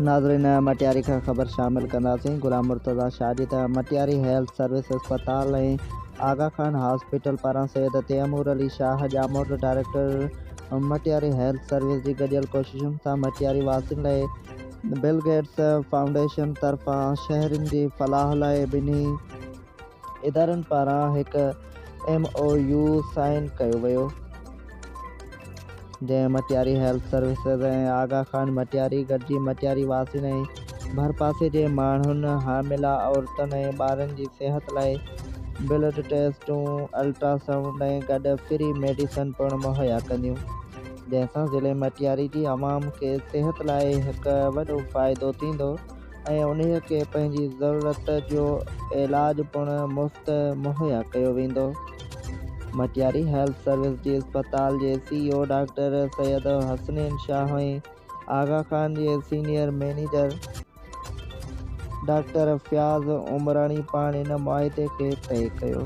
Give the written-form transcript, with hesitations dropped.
ناظرين مٽياري کان خبر شامل ڪنداسين غلام مرتضيٰ شاهه جي ته مٽياري هيلٿ سروس اسپتال ۽ آغا خان هاسپيٽل پاران Syed Taimur Ali Shah Jamot director Matiari health service جي گڏيل ڪوششن سان مٽياري واسين لاء بل گيٽس فائونڊيشن طرفان شهرين جي فلاح لاء ٻنهي ادارن پاران هڪ ايم او يو سائن ڪيو ويو، جنهن مٽياري هيلٿ سروسز ۽ آغا خان مٽياري گڏجي مٽياري واسين ۽ ڀرپاسي جي ماڻهن، حاملا عورتن ۽ ٻارن جي صحت لاء بلڊ ٽيسٽون، الٽرا سائونڊ ۽ گڏ فري ميڊيسن پڻ مهيا ڪنديون، جنهن سان ضلعي مٽياري جي عوام کي صحت لاء هڪ وڏو فائدو ٿيندو. ۽ انهيء کي پنهنجي ضرورت جو علاج پڻ مفت مهيا ڪيو ويندو. مٽياري هيلٿ سروس جي اسپتال جي C O doctor Syed Hasnain Shah ۽ Aga Khan جي senior manager doctor Fayaz Umrani پاڻ ان معاهدي کي طئي ڪيو.